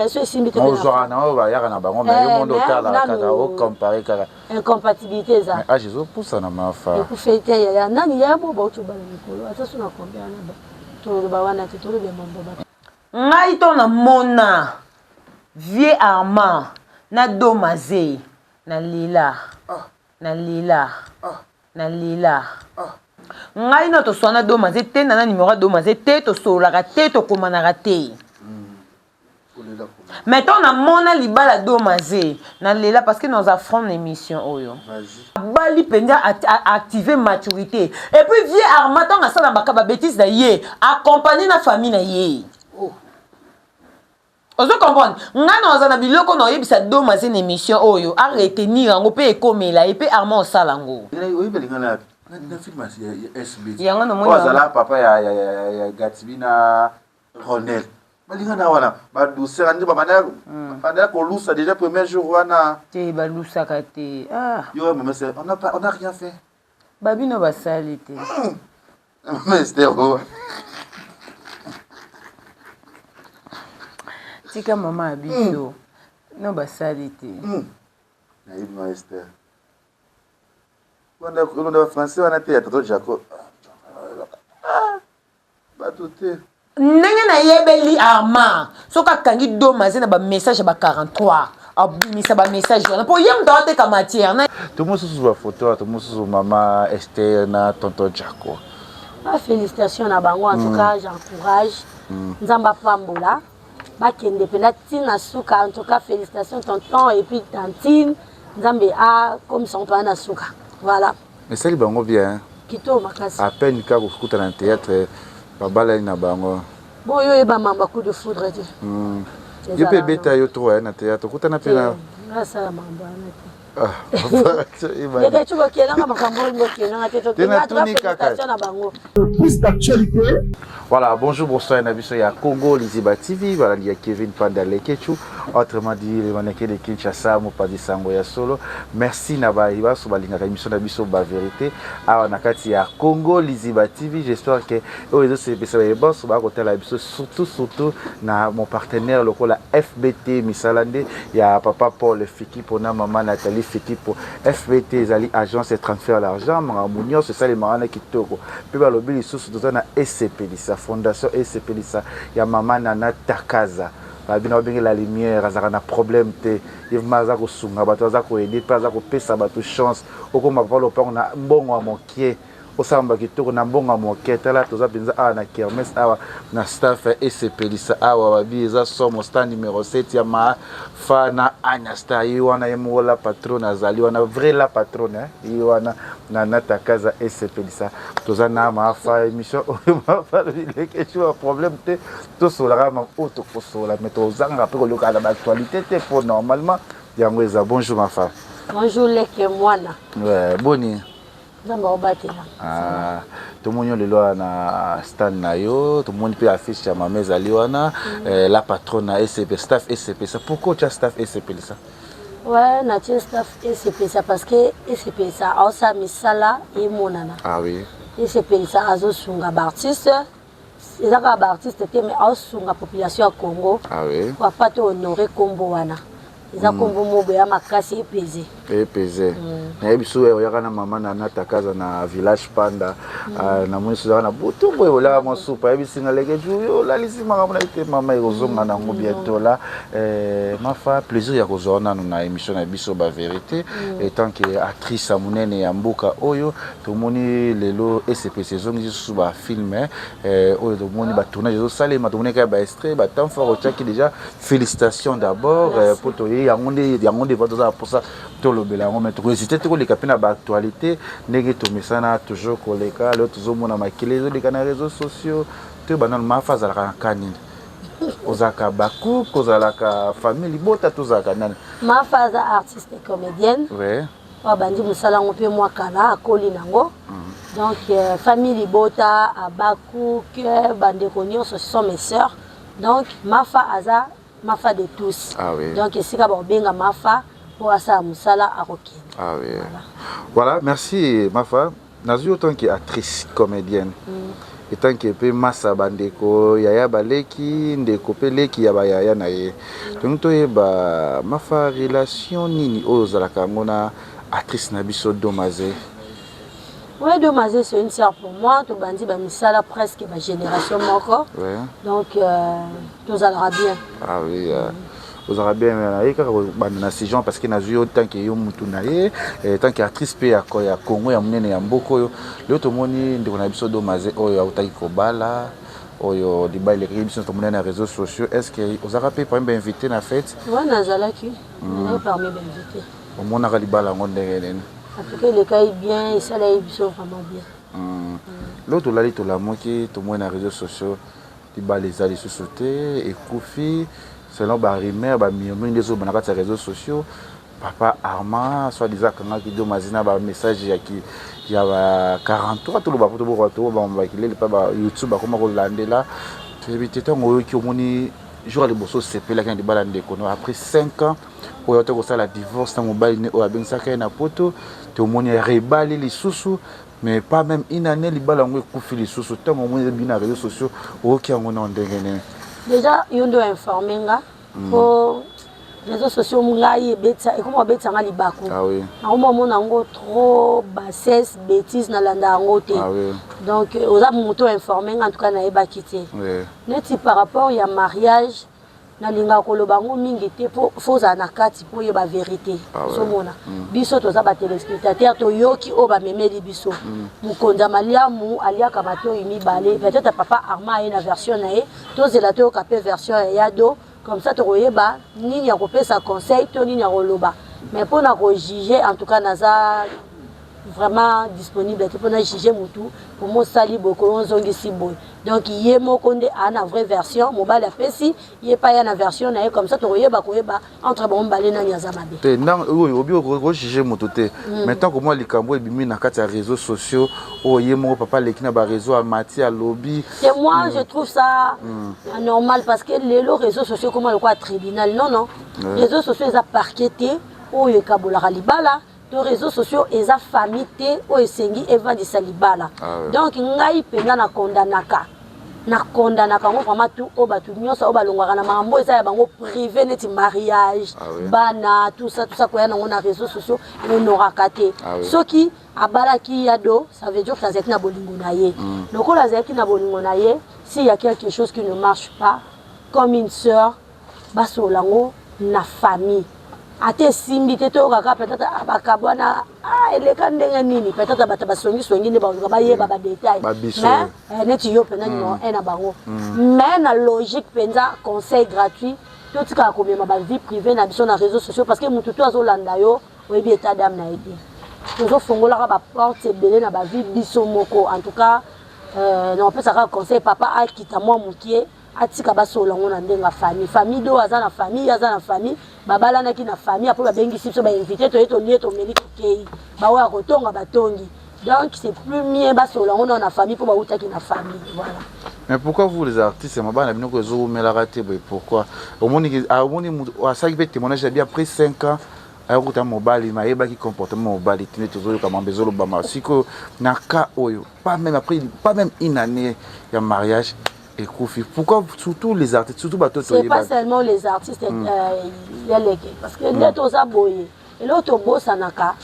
So esimbi te. Ozwaka na oyo bayaka na bango, mais yo Eh, mondo mais otala nanu- kaka, ocompare kaka. Incompatibilité eza. Mais age ezopusana, Mafa. Ekufeli te, yaya. Nani yaya mo bauti obala mikolo ata so na combien wana toloba wana te, toloba mambo bato. Ngai to namona vieux Armand na Domaze na lela, na lela, na lela. Ngai na toswana Domaze te, na numéro ya Domaze te, tosololaka te, tokomanaka te. Mais to namona libala Domaze, na lela, parce que naza front na émission oyo. Abali mpenza, active maturité. Et puis vieux Armand, ntango asala baka babêtises na ye, accompagné na famille na ye. Ozo comprendre? Ngai na oza na biloko na oyebisa Domaze na émission oyo, aretenir yango mpe ekomela ye mpe Armand osala yango. Oyebelinga na film ya SB. Yango namoni. Oyo azala papa ya Gatibi na Ronel, balinga na wana badouceur nde babandaya kolusa déjà premier jour wana. Te, balusaka te, ah. Yo mama, on a pas, on a rien fait. Babino basali te. Mama Esther o. Tika mama ya biso no basali te. Nayebi mama Esther, olonda bafrançais wana te ya tonton Jacob, bato te. Ndenge nayebeli Armand, soki akangi Domaze na bamessage ya ba 43, abimisa bamessage wana mpo ye moto awateka matière na Tomosusu bafoto, tomosusu mama Esther na tonton Jaco. Ba félicitation na bango, en tout cas j'encourage. Nzambe apambola, bakende mpenza ntina suka. En tout cas félicitations tonton et puis tantine, Nzambe akomisa ngo mpena na suka, voilà. Esali bango bien. Kitoko makasi. À peine kaka kokutana na théâtre, babalani na bango. Bon, oyo oyeba mamba coup de foudre te. Yo mpe ebeta yo trop na théâtre, okutana mpe na Ngasala mambo wana te. Eke cuka okelanga makambo oyo, okelanga te. Te, natuni kaka. Félicitation na bango. Plus d'actualité. Voilà, bonjour, bonsoir, na biso ya Congo Liziba TV, voilà, il y a Kevin Panda Lekechu, autrement dit, le mannequin de Kinshasa, Mopadi Sango ya solo. Merci na ba iba so balingaka émission na biso ba vérité. Awa na kati ya Congo Liziba TV, j'espère que oyo ezo sepesa ba boss ba kotala biso, surtout surtout na mon partenaire lokola FBT Misalande ya papa Paul Fikipo na maman Nathalie Fikipo. FBT ezali agence de transfert d'argent, makambo nyonso esalemaka na kitoko. Mpe balobi lisusu toza na Esepelisa Fondation, Esepelisa ya mama Nana Takaza. Babino babenge la lumière, azalaka na problème te. Ye vraiment aza kosunga bato, aza koaider mpe aza kopesa bato chance. Okoma papa lopango na mbongo ya mokie, osamba kitoko na mbongo ya moke. Tala, toza mpenza awa na kermesse, awa na staff ya Esepelisa. Awa babi eza somo, stand numéro 7 ya Mafa na Anya Star. Ye wana, ye moko la patronne azali wana, vrai la patronne, eh? Ye wana na Natakaza Esepelisa. Toza na Mafa émission oyo. Mafa bilekesi ba problème te, tosolaka ma oyo tokosola, mais tozangaka mpe kolekaka na baactualité te, mpo normalement yango eza. Bonjour Mafa. Bonjour leke mwana. Ouais, boni? Nzambe akobatela. Ah, tomoni yo lelo wana na stand na yo, tomoni mpe affiche ya mama ezali wana, la patronne na SCP, staff Esepelisa. Pourquoi otya staff Esepelisa? Ouais, natie staff Esepelisa parce que Esepelisa aosala misala emonana. Ah oui. Esepelisa azosunga baartiste, eza kaka baartiste te, mais aosunga population ya Congo. Ah oui. Papa to honore nkombo wana, eza nkombo moko ya makasi, epese. Epese. Nayebi so oyaka na mama na Natakaza na village Panda. Ah, namoni so ozalaka na butu boye, olaka mwa supa, ayebisi nga leke ju yo olalisi makambo na ye te. Mama ekozonga nango bientôt la. Mafa, plaisir ya kozwa nanu na émission na biso ba vérité en tant que actrice ya monene ya mboka oyo. Tomoni lelo Esepesi ezongi lisusu bafilm oyo, tomoni batournage ezosalema, tomoni kaka baextrait, batemps fort otiaki déjà. Félicitations d'abord, po toye yango nde, yango nde toza na mposa tolobela yango, mais tokohésite te koleka mpe na baactualité ndenge tomesana toujours koleka. Lelo tozomona makili ezoleka na réseaux sociaux. Toyeba nanu, Mafa azalaka na ka nini? Ozalaka bacook, ozalaka famille libota, tozalaka nani? Mafa aza artiste et comédienne. Oyo abandi mosala yango mpe mwa kala, akoli nango. Donc famille libota, abacook, bandeko nyonso, ce sont mes sœurs. Donc Mafa aza Mafa de tous. Ah oui. Donc esika bakobenga Mafa mpo asala mosala, akokende. Ah oui. Voilà, merci Mafa. Nazwi autant que actrice comédienne. Etant que mpe masa bandeko yaya baleki ndeko mpe leki ya bayaya na ye, tolingi toyeba Mafa, relation nini oyo ozalaka yango na actrice na biso Domaze? Ouais, Domaze, c'est une sœur pour moi. Tobandi bamisala presque ba génération moko. Donc tozalaka bien. Ah oui, ozalaka bien na ye. Kaka banda na sigeon, parce que nazwi yo tant que yo mutu na ye, tant que actrice mpe ya Congo ya monene ya mboka oyo. Lelo tomoni ndeko na biso Domaze oyo autaki kobala, oyo libala elekaki, biso tomoni na réseaux sociaux. Est ce que ozalaka mpe parmi bainvité na fête? Ouais, nazalaki parmi bainvité. Omonaka libala yango ndenge nini? En tout cas, elekai bien, esalaki biso vraiment bien. Lelo tolali, tolamuki, tomoni na réseaux sociaux libala eza lisusu te, ekufi, selon barumeur, bamurmure nde ezoloba na kati ya réseaux sociaux. Papa Armand soit disant akangaki Domaze na bamessage ya ba 43, toloba po toboka bakileli mpa ba YouTube bakoma kolandela. Toyebi te, ntango oyoki, omoni jour ya liboso osepelaki na libala ndeko no après 5 ans oyo auta kosala divorce na mobali ne oyo abengisaka ye na Poto, tomoni rebali lisusu, mais pas même une année libala yango ekufi lisusu. Ntango omoni ebi na réseaux sociaux, oyoki yango na ndenge nini? Déjà yo nde oinforme nga, po réseaux sociaux ngai ekoma obetisa libaku. Ah oui. Nakoma omona yango trop bassesse, bêtise, nalanda yango te. Ah oui. Donc oza moto informe nga, en tout cas nayebaki te. Neti par rapport ya mariage, nalingaka koloba yango mingi te, po fo ozala na kati mpo oyeba vérité. Ozomona, biso toza batéléspectateur, toyoki oyo bamemeli biso. Mokonzi ya maliamu aliaka matoi mibale. Peut-être papa Armand aye na version na ye, tozela toyoka mpe version ya Yado, comme ça tokoyeba nini ya kopesa conseil to nini ya koloba. Mais mpona kojuge, en tout cas naza vraiment disponible te mpona juge motu po mosali boye, ozongisi boye. Donc ye moko nde aa na vraie version, mobali apesi ye pa ya na version na ye, comme ça tokoyeba koyeba entre bango mibale nani aza mabe. Te, ntango oyo obi ojuge moto te, mais ntango mwa likambo ebimi na kati ya réseaux sociaux, oyo ye moko papa aleki na baréseau, amati, alobi. Et moi, je trouve ça anormal, parce que lelo réseaux sociaux koma lokola tribunal. Non, non, réseaux sociaux eza parquet te oyo ekabolaka libala, to réseaux sociaux eza famille te oyo esengi evandisa libala. Donc ngai mpenza nakondanaka yango vraiment, tout oyo bato nyonso oyo balongwaka na makambo eza ya bango privé, neti mariage, bana, tout ça, tout ça, koya nango na réseaux sociaux ehonoraka te. Soki abalaki Yado, ça veut dire que azalaki na bolingo na ye. Lokola azalaki na bolingo na ye, s'il y a quelque chose qui ne marche pas, comme une sœur, basolola yango na famille. Ate esimbi te, toyokaka peut-être bakabwana eleka ndenge nini, peut-être bato basongisongi nde baluka bayeba badetail. Mais neti yo mpenza numéro 1 na bango, mais na logique mpenza, conseil gratuit, totikaka komema bavie privée na biso na réseaux sociaux, parce que motu to azolanda yo, oyebi état d'âme na ye te. Tozofungolaka baporte ebele na bavie biso moko. En tout cas, na opesaka conseil, papa akita mwa mokie, atika basolola yango na ndenge ya famille. Famille do aza na famille, aza na famille, babalanaki na famille, apo babengisi biso bainvité, toye, tolie, tomeli, tokei, baoyo ya kotonga batongi. Donc c'est plus mieux basolola yango nao na famille, mpo bautaki na famille, voilà. Mais pourquoi vous les artistes, mabala na bino ezomelaka te boye? Pourquoi? Omoni, omoni asalaki mpe témoignage abi après 5 ans ayokuta mobali, mais ayebaki comportement mobali te. Nde tozoyoka mambo ezolobama sikoyo na cas oyo, pas même après, pas même une année ya mariage ekufi. Pourquoi surtout les artistes, surtout bato? C'est pas seulement les artistes, ya leke, parce que nde toza boye, eloko tobosanaka,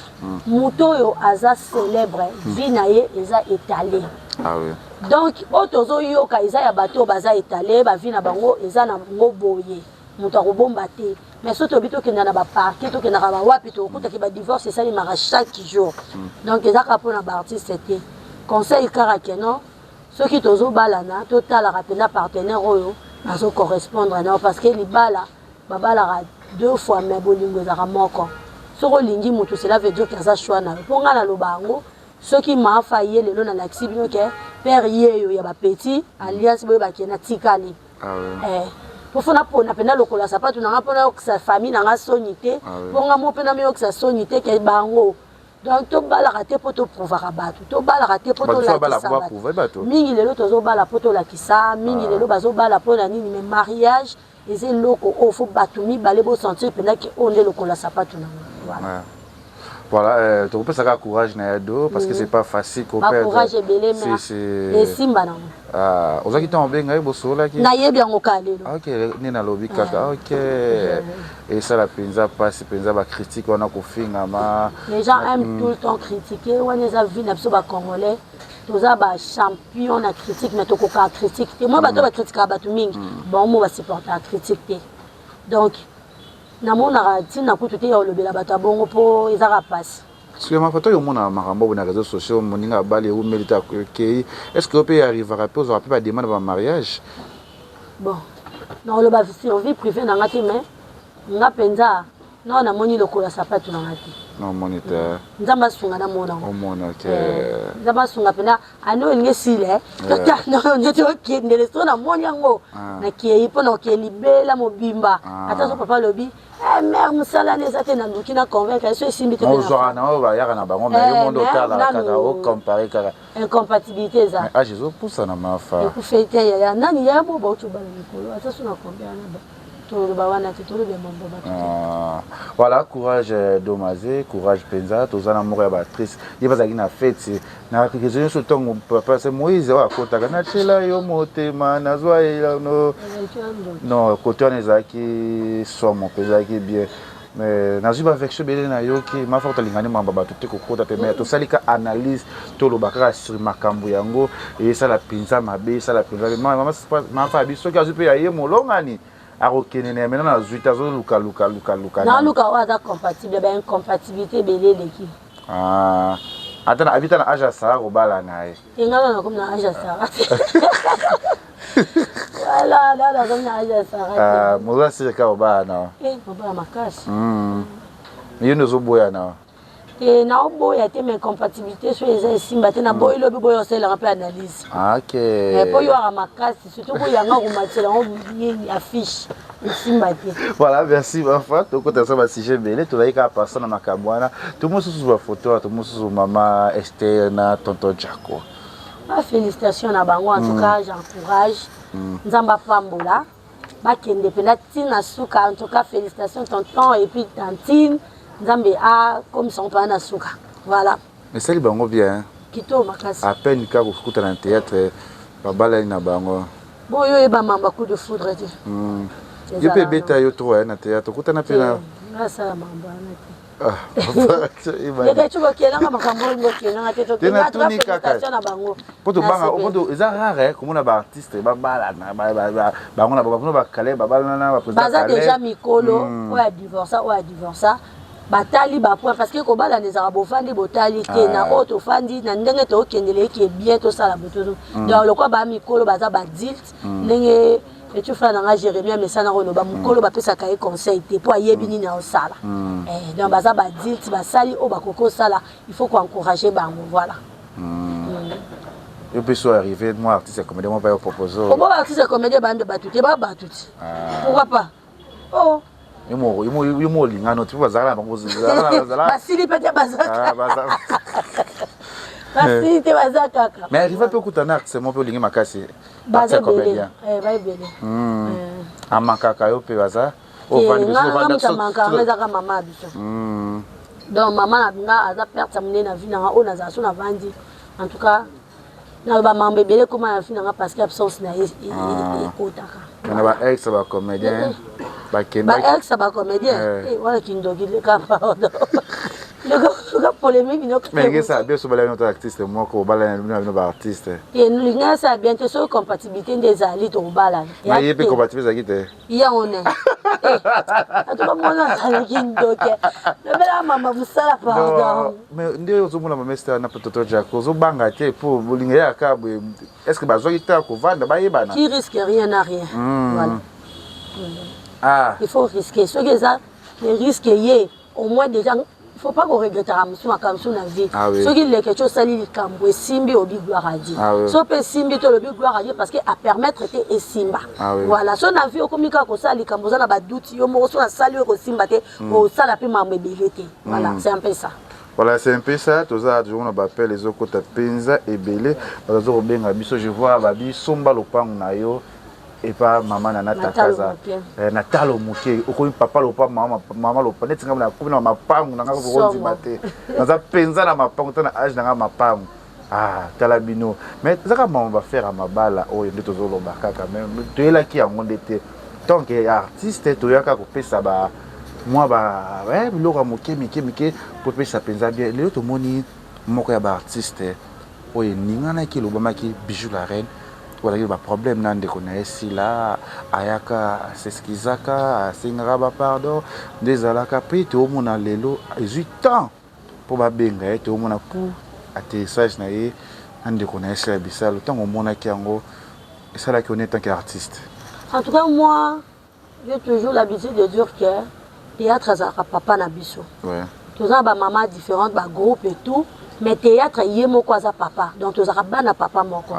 moto oyo aza célèbre, vie na ye eza étalé. Ah oui. Donc oyo tozoyoka eza ya bato oyo baza étalé, bavie na bango eza na bango boye, moto akobomba te. Mais so toyebi, tokenda na baparquet, tokendaka bawapi, tokokutaki badivorce esalemaka chaque jour. Donc eza kaka mpona baartiste te. Conseil kaka ke non, soki tozobalana, totalaka mpenza partenaire oyo azocorrespondre nao, parce que libala babalaka deux fois, mais bolingo ezalaka moko. Soki olingi motu, cela veut dire ke aza choix na yo. Mpo ngai naloba yango, soki Maafa ye lelo nalakisi bino ke père yeyo ya bapeti alliance, boyebake natikali. Po fo napona mpenza lokola sapatu na nga, mpo nayokisa famille na nga soni te, mpo nga mo mpe namiyokisa soni te ke bango. Donc tobalaka te mpo toprouvaka bato, tobalaka te mpo tolakisa bato. Mingi lelo tozobala mpo tolakisa, mingi lelo bazobala mpo na nini? Mais mariage eza eloko oyo fo bato mibale bosentir mpenza ke oyo nde lokola sapatu na nga, voilà. Voilà, tokopesa kaka courage na ya do parce que c'est pas facile koperdre. Courage ebele, mais esimba nango. Ah, ozwaki ntango obenga ye, bosololaki? Nayebi yango kaka lelo. Ok, nde nalobi kaka. Ok, esala mpenza mpasi mpenza, bacritique wana, kofingama. Les gens aiment tout le temps critiquer. Wana eza vie na biso bacongolais, toza bachampion na critique, mais tokokaka critique te. Moi, bato bacritiquaka bato mingi, bango mo basupportaka critique te. Donc namonaka ntina kutu te ya kolobela bato ya bongo, mpo ezaka mpasi. Suka foto oyo, omona makambo boye na réseaux sociaux, moninga abali, eumeli te, akei. Est ce que oyo mpe arrivaka mpe, ozwaka mpe bademande ya bamariage? Bon, nakoloba sur vie privée na nga te, mais nga mpenza nao namoni lokola sapatu na nga te. Namoni te. Nzambe asunga, namona ngo. Omona ke Nzambe asunga mpena, ane oyo elingi esila totana neti okendele. So namoni yango, nakei mpo na okende libela mobimba. Ata so papa alobi: "Mare, mosala ne eza te", naluki na convaincre, so esimbi te. Ozwaka na oyo bayaka na bango, mais yo mondo otala kaka, ocompare kaka. Incompatibilité eza. Age ezopusana, mafa. Ekufe te, yaya nani, yaya mo bauti obala mikolo, ata so na combien wana, toloba wana te, toloba mambo bato te. Voilà, courage Domaze, courage mpenza. Toza na moko ya baactrice, ye bazalaki na fete na réseau nyonso ntongo papa se Moïse oyo akotaka, natiela yo motema, nazwa elano non kote wana, ezalaki somo mpe ezalaki bien. Mais nazwi baversion ebele, nayoki mafa tolingani mamba bato te kokota te, mais tosali ka analyse, toloba kaka sur makambo yango. Esala mpenza mabe, esala mpenza mafa ya biso. Soki azwi mpe ya ye molongani, akokende na ye. Maintenant nazwi te, azoluka luka luka luka. Naluka oyo aza compatible. Baincompatibilité ebele eleki. Ata abita na age ya Sara, kobala na ye. Engana nakomi na age ya Sara te. Voilà, na nakomi na age ya Sara te. Moza sirika kobala na Kobala makasi. Yo nde ozoboya na Te, naoboya te, mais compatibilité so eza, esimba te. Naboyi lobi boya, osalelanga mpe analyse. Ok. Mpo yo aka makasi, surtout koyanga komatela yango nini, affiche esimba te. Voilà, merci bafa. Tokota so basujet ebele, tozali kaka pasa na makambo wana. Tomosusu bafoto wana, tomosusu mama Ester na tonton Jaco. Félicitation na bango, en tout cas j'encourage. Nzambe apambola, bakende mpenza ntina suka. En tout cas félicitations tonton et puis tantine, Nzambe akomisa ngo mpena na suka. Voilà. Esali bango bien. Kitoko makasi. À peine kaka kokuta na théâtre, babalani na bango. Bon, oyo oyeba mamba coup de foudre te. Yo mpe ebeta yo trop na théâtre, okutana mpe na Nasala mambo wana te. Lekeci, bokelanga makambo oyo, bokelanga te. Tokatuni kaka. Na bango. Po tobanga, eza rare komona baartiste babalana bango na bango. Bakale babalana. Baza déjà mikolo, oyo adivorça, oyo adivorça, batali bapoint, parce que kobalana ezalaka bofandi, botali te na oyo tofandi na ndenge tokendele eke bien, tosala bototo. Donc lokola baa mikolo, baza baadulte, ndenge petit frère na nga Jérémie amesana koloba, mokolo bapesaka ye conseil te mpo ayebi nini aosala. Donc baza baadulte, basali oyo bakoki kosala, il faut koencourager bango, voilà. Yo mpe so arrivé moi artiste ya comédien mo mpe propose? Obo baartiste ya comédien bambe bato te, ba bato te, pourquoi pas? Oh, yo mo olingano te, mpo bazalaka na bango. Basili mpe te, baza basili te, baza kaka. Mais arrivé mpe okuta na artiste mo mpe olingi makasi? Baza ebele, baebele. Amakaka yo mpe baza? Nga moto amankaka nga ezaka mama ya biso. Donc mama na nga aza perte ya monene na vie na nga. Oyo nazala so navandi, en tout cas naloba mambo ebele ekóma na vie na nga parce que absence na ye ekotaka. Na baex bacomédien bakenda? Baex bacomédien wana kindoki, leka, pardon, luka polémique. Mais ngesa bien so balani ota artiste moko, obalani bino bino baartiste. Lingi asala bien te. Soki compatibilité nde ezali, tokobalana. Na ye mpe compatibilité ezalaki te? Yango ne atuka mwana azalaki ndoki, lobela mama mosala, pardon. Mais nde ozomona mama Ester na toto Jack, ozobanga te mpo bolingo eyaka boye? Est ce que bazwaki te kovanda, bayebana? Qui risque rien n'a rien. Voilà. Ah. Il faut risquer. Soki eza le risque ye, au moins déjà il faut pas koregretaka mosu makambo mosu na vie. Ah oui. Soki leke ti osali likambo esimbi, obi gloire à Dieu. Ah oui. So mpe esimbi te, olobi gloire à Dieu parce que apermettre te esimba. Ah oui. Voilà, so na vie okomi kaka kosala likambo, oza na badoute yo moko, so nasali oyo ekosimba te, osala mpe mambo ebele te. Voilà, c'est un peu ça. Voilà, c'est un peu ça. Toza toujours na baappel ezokota mpenza ebele, bato baza kobenga biso. Je vois babi somba lopango na yo. Epa mama na natakaza na talo moke, okomi papa lopa, mama, mama lopa. Neti ngai nakomi na mapangu na ngai, kokondima te, naza mpenza na mapangu ta na age na ngai mapangu. Ah, tala bino, mais ezaka mama bafere ya mabala oyo nde tozoloba kaka, mais toyelaki yango nde te. Tant que artiste, toyaka kopesa ba mwa ba biloko ya moke mike mike po epesa mpenza bien. Lelo tomoni moko ya baartiste oyo eninganaki, elobamaki, Bijou la Reine, oyo azalaki baproblème na ndeko na ye Sila, ayaka aseskizaka, asengaka bapardon nde ezalaka. Mpe toomona lelo ezwi temps mpo babenga ye, toomona pour atterrissage na ye na ndeko na ye Sila Bisalo. Ntango omonaki yango, esalaki en tant qu'artiste? En tout cas, moi, j'ai toujours l'habitude de dire que théâtre azalaka papa na biso. Toza na bamama différentes, bagroupe et tout, mais théâtre ye moko aza papa, donc tozalaka bana papa moko.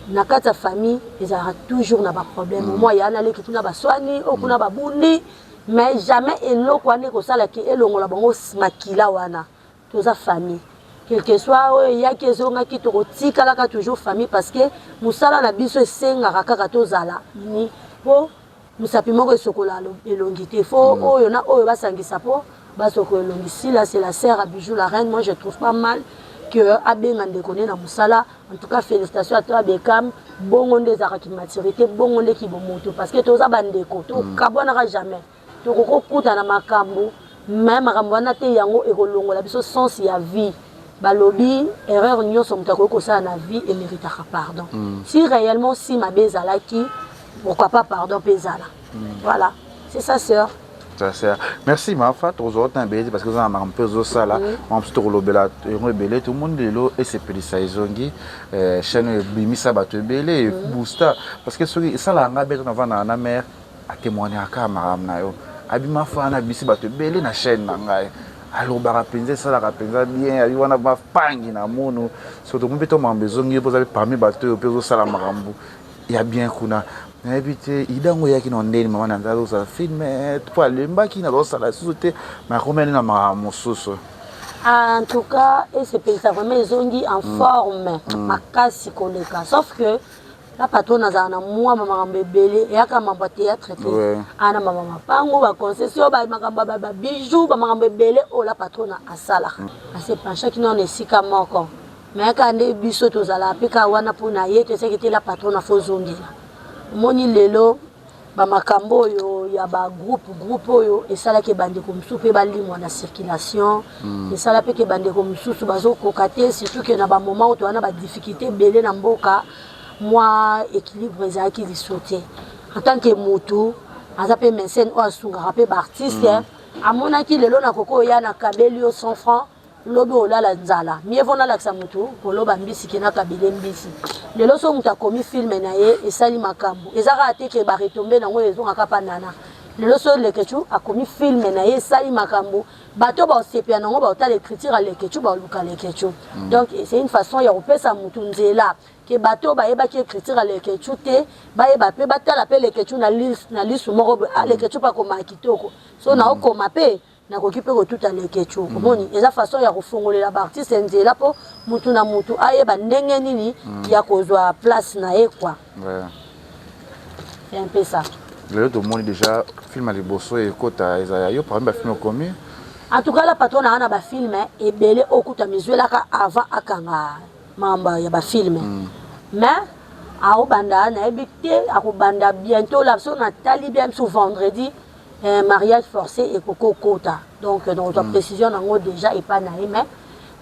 Na kati ya famille ezalaka toujours na baproblème. Omoi ya naleki kuna, baswani oyo kuna, babundi, mais jamais eloko wana ekosalaki elongola bango makila wana. Toza famille, quel que soit oyo eyaki ezongaki, tokotikalaka toujours famille, parce que mosala na biso esengaka kaka tozala ni mpo mosapi moko esokola elongi te. Fo oyo na oyo basangisa mpo basokola elongi. Sila, c'est la sœur à Bijou la Reine. Moi, je trouve pas mal que abenga ndeko ne na mosala. En tout cas, félicitations à toi, Bekam. Bongo nde ezalaka maturité, bongo nde kibomoto, parce que toza bandeko, tokabwanaka jamais. Tokokokutana makambo, mais makambo wana te yango ekolongola biso sens ya vie. Balobi erreur nyonso moto akoki kosala na vie eméritaka pardon. Si réellement, si mabe ezalaki, pourquoi pas pardon mpe ezala? Voilà, c'est sa sœur. Ça sert. Merci Mafa, tozwa temps ebele te parce que oza na makambo mpe ozosala mosusu, tokolobela yango ebele. Tomoni lelo esepelisa ezongi, chaîne oyo ebimisa bato ebele, eboosta, parce que soki esalaka nga bete, navandaka na mare, atémoignaka makambo na yo, abima fa na bisi bato ebele na chaîne na ngai, alobaka mpenza, esalaka mpenza bien. Abi wana bapangi na mono so tomoni mpe to makambo ezongi, yo mpo oza parmi bato oyo mpe ozosala makambo ya bien kuna. Nayebi te idango eyaki na ndeni mama na nzala ozosala film mpo alembaki, nazosala lisusu te, mais akomeli na makambo mosusu. En tout cas, esepelisa vraiment ezongi en forme makasi koleka, sauf que la patronne azala na mwa makambo ebele eyaka, mambo ya théâtre te, ana mama mapango, baconcession, makambo ya babijou, bamakambo ebele oyo la patronne asalaka. Asepenchaki nano esika moko, mais kaka nde biso tozalaka mpe kaka wana mpona ye. Tosaki te, la patronne afozongela. Omoni lelo bamakambo oyo ya bagroupe, groupe oyo esalaki ebandeko mosusu mpe balimwa na circulation, esala mpe ke bandeko mosusu bazokoka te, surtout ke na bamoment oyo toza na badifficulté ebele na mboka, mwa équilibre ezalaki liso te. En tant que motu aza mpe mécène oyo asungaka mpe baartiste, amonaki lelo nakoki oya nakabeli yo 100 francs, lobi olala nzala. Mieux vaut nalakisa motu koloba mbisi ke nakabele mbisi. Lelo so moto akomi film na ye esali makambo, eza kaka te ke baretombe nango ezongaka mpa nana. Lelo so Lekechu akomi film na ye esali makambo, bato baosepela nango, baotala écriture ya Lekechu, baoluka Lekechu. Donc c'est une façon ya kopesa motu nzela ke bato bayebaki écriture ya Lekechu te, bayeba mpe batala mpe Lekechu na lisu moko boye. Ah, Lekechu mpe akomaka kitoko, so naokoma mpe nakoki mpe kotuta Lekechu. Omoni, eza façon ya kofongolela baartiste nzela mpo mutu na mutu ayeba ndenge nini ya kozwa place na ye quoi. C'est un peu ça. Lelo tomoni déjà film ya liboso ekota, eza ya yo parmi bafilm okomi? En tout cas, la patronne aa na bafilm ebele okuta mizwelaka avant akanga makambo ya bafilm, mais aobanda, nayebi te, akobanda bientôt la. So natali bien biso vendredi, mariage forcé ekoki okota, donc nakozwa précision nango déjà epa na ye. Mais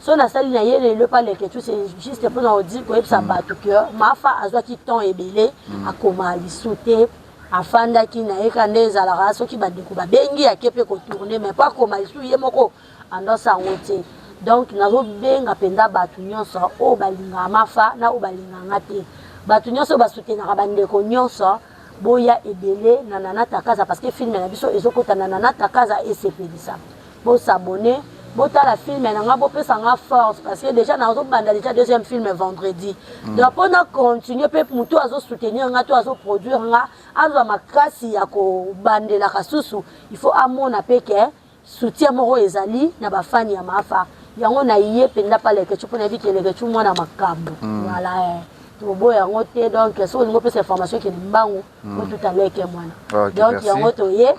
so nasali na ye lelo epa Leketu, c'est juste mpona odi koyebisa bato ke Mafa azwaki temps ebele, akoma lisu te, afandaki na ye kaka nde ezalaka. Soki bandeko babengi, ake mpe kotourne, mais po akoma lisu ye moko andosa yango te. Donc nazobenga mpenza bato nyonso oyo balingaka Mafa na oyo balingaka te, bato nyonso oyo basoutenaka bandeko nyonso, boya ebele na Nana Takaza, parce que film na biso ezokota na Nana Takaza esepelisa. Bosabone, botala film na nga, bopesa nga force, parce que déjà nazobanda déjà deuxième film vendredi. Donc mpona continue mpe, motu azosoutenir nga to azoproduire nga azwa makasi ya kobandelaka susu, il faut amona mpe ke soutien moko ezali na bafani ya Mafa. Yango na ye mpenza pa Lekecu, mpo nayebi ke Lekecu mwana makambo. Voilà. Toboya yango te. Donc soki olingi opesa information, ekende mbangu, otuta leke mwana. Donc yango toye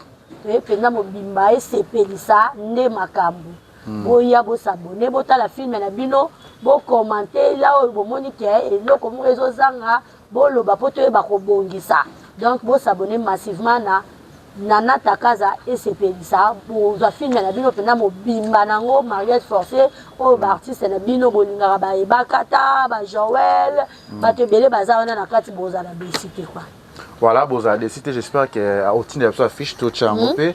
mpenza mobimba, esepelisa nde makambo. Boya bos'abonner, botala film na bino, bocommenter la oyo bomoni ke eloko moko ezozanga, boloba mpo toyeba kobongisa. Donc bos'abonner massivement na Nana Takaza, esepelisa. Bozwa film na bino mpenza mobimba nango, Mariage forcé, oyo baartiste na bino bolingaka, bayebaka ta bajoel, bato ebele baza wana na kati. Bozala déçus te quoi. Voilà, bozala déçus te. J'espère que otindela biso affiche, totya yango mpe.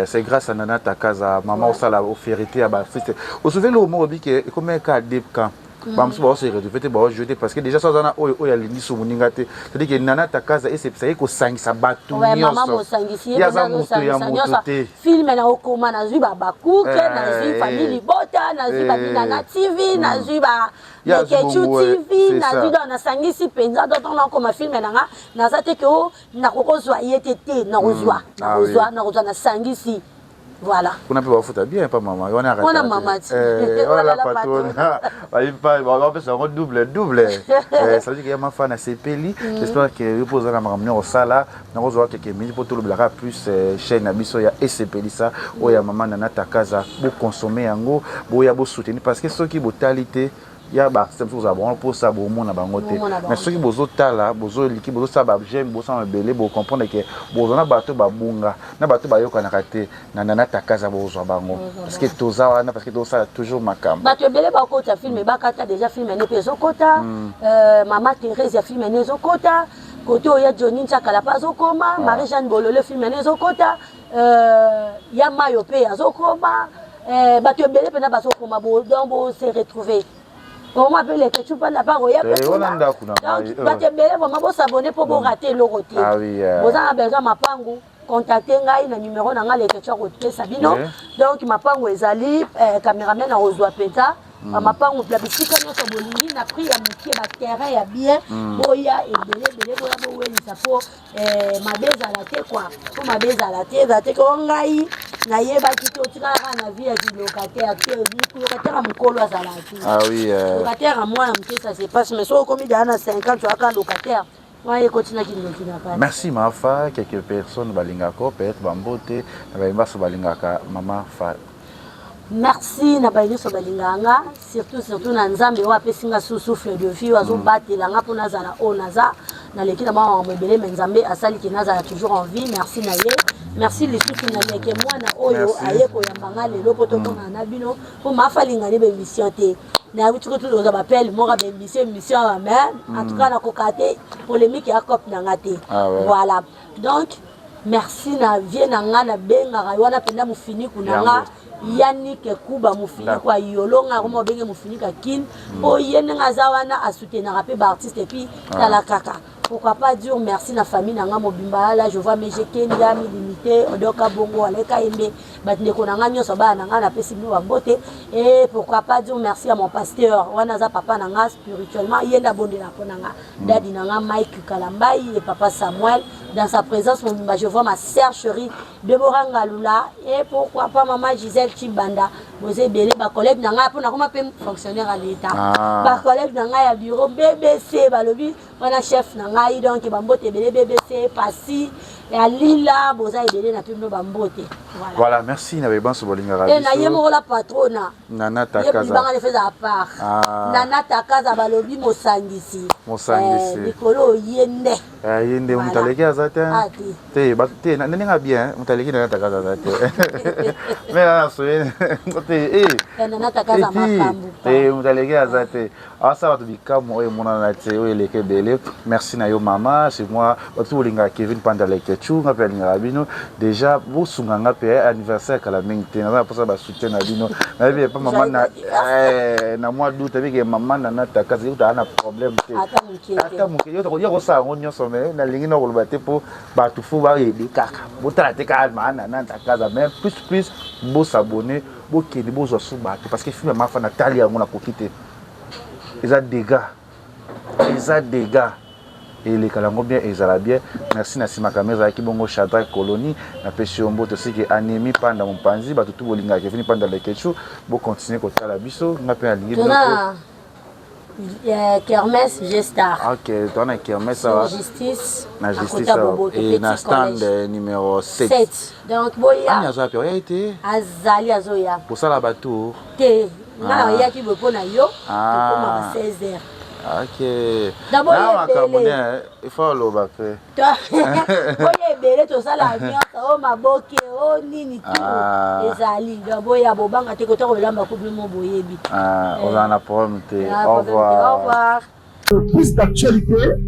C'est grâce à Nana Takaza, mama osala oférité ya baartiste. Osouve eloko moko obi ke ekomi ka deux camps, bamosusu baose retrouve te, baojouer te, parce que déjà so aza na oyo oyo alingi so moninga te. C'est-à-dire que Nana Takaza esepisa ye kosangisa bato nyonso. Ye aza moto ya moto te. Film na okoma, nazwi babakuke, nazwi Famille Libota, nazwi Babinana TV, nazwi ba Lekechu TV, nazwi. Donc nasangisi mpenza. Donc ntango nakoma film na nga, naza te ke o nakokozwa ye te. Te, nakozwa, nakozwa, nakozwa, nasangisi. Voilà. Kuna mpe bafuta bien pa mama wana. Wana mama ti. Wana la patrona bapesa yango double double. Ça veut dire que ya mafa na sepeli. J'espère que yo mpo oza na makambo nyonso osala, nakozwa quelques minutes mpo tolobelaka plus chaîne na biso ya Esepelisa, oyo ya mama Nana Takaza. Boconsommer yango, boya bosoutenir, parce que soki botali te, ya baartiste mosusu kozala bango mposa bomona bango te. Mais soki bozotala, bozoliki, bozosala baj'aime, bosala mabele, bocomprendre ke bozwa na bato babunga, na bato bayokanaka te, na Nana Takaza bozwa bango, parce que toza wana, parce que tozosala toujours makambo. Bato ebele bakota film, bakata déjà film ene mpe ezokota. Mama Thérèse ya film ene ezokota, kote oyo ya Johnny Ntsakala mpe azokoma, Marie Jeanne Bolole film ene ezokota, ya Mayo mpe azokoma. Bato ebele mpena bazokoma. Donc bose retrouver oma mpe Lekecu mpanda mpa koya mpe. Donc bato ebele vraiment, bos'abonner mpo borater eloko te. Boza na besoin mapangu, contacte ngai na numéro na ngai, Lekecu akopesa bino. Donc mapangu ezali, cameraman akozwa mpenza bamapangu ya bisika nyonso bolingi na prix ya mokie, baterrain ya bien. Boya ebele ebele, boya bowelisa mpo mabe ezala te kua, mpo mabe ezala te. Ezala te ko ngai nayebaki te, otikalaka na vie ya kilocataire te. Locataire ya mokolo azala te, locataire ya mwana moke, ça se passe, mais soki okomi daa na 50, oyaka locataire wana, ekotinaki ndoki na kati. Merci Mafa. Quelques personnes balingaka peut-être bambote na bayembaso balingaka mama Fa. Merci na baye nyonso balingaka nga, surtout surtout na Nzambe oyo apesi nga souffle de vie, oyo azobatela nga mpo nazala oyo naza. Naleki na makambo ebele, mais Nzambe asaliki nazala toujours en vie. Merci na ye. Merci lisusu na leke mwana oyo aye koyamba nga lelo mpo tomonana na bino, mpo mafa alingani baémission te. Nayebi tuku tuzoza bapele moko baémission émission, mais en tout cas nakoka te, polémique ya cope na nga te. Voilà, donc merci na vie na nga nabengaka wana mpenza mofiniku na nga, Yannick Kuba, mofiniku ayolonga akoma obenge mofiniku akine, mpo ye ndenge aza wana asoutenaka mpe baartiste. Et puis tala kaka, pourquoi pas dire merci na famille na nga mobimba. Là je vois Meje Kendia mi limité, Odoka Bongo, Aleka Yembe, bandeko na nga nyonso, bana na nga, napesi bino bambote. Et pourquoi pas dire merci à mon pasteur wana, aza papa na nga spirituellement, ye nde abondela mpo na nga, dadi na nga Mike Kalambai et papa Samuel. Dans sa présence mobimba, je vois ma sœur chérie Deborah Ngalula et pourquoi pas maman Gisèle Chibanda. Boza ebele, bacollègue na ngai, mpo nakoma mpe fonctionnaire à l'État, bacollègue na ngai ya bureau BBC, balobi wana chef na ngai. Donc bambote ebele, BBC pasi ya lila, boza ebele na mpe bino bambote. Voilà, voilà, merci na bebanso bolingaka. E na ye moko la patrona. Nana Takaza. Libanga lefe eza part. Nana Takaza, balobi mosangisi. Mosangisi. Likolo ye nde. Ye nde, moto aleki aza te. Te te, ndenge bien, moto aleki Nana Takaza aza te, mais nana soye te. Nana Takaza makambo. Te, moto aleki aza te, asala bato bikamwa oyo emonana te, oyo eleki ebele. Merci na yo mama. C'est moi, bato bolingaka Kevin Panda Lekechu, nga mpe alingaka bino déjà. Bosunga nga mpe anniversaire kala mingi te, naza na mposa basoutien na bino. Nayebi epa mama na mois d'août, abike mama Nana Takaza yokutaka na problème te, ata moke ya kosala yango nyonso. Mais nalingi na koloba te, mpo bato fo bayebi kaka botala te kaka maa Nana Takaza, mais plus plus bos'abonner, bokende bozwa su bato, parce que film ya Mafa natali yango, nakoki te. Eza dégâts, eza dégâts, elekala yango bien, ezala bien. Merci. Na nsima kama ezalaki bongo Shadrack Colonie, napesi yo mbote, osiki Anemi Panda mopanzi. Bato tu bolingaka Kevin Panda Lekechu, bocontinuer kotala biso. Nga mpe nalingi bino. Kermesse G-Star. Ok, toza na Kermesse awa. Justice. Na justice awa. Et na stand numéro 7. 7. Donc boya. Ani aza pe oya te. Azali azoya. Kosala ba tour. Te. Nga ah. Ayaki boye mpo na yo. Ah. Tokoma ba 16 heures. Ok. Na makambo ne il faut oloba pe. Boya ebele, tosala nyonso o maboke o nini tu. Ah. Ezali donc boya, bobanga te kota kolamba ko bino boyebi. Ah, ozala na problème te. Au revoir. Au revoir. Plus d'actualité.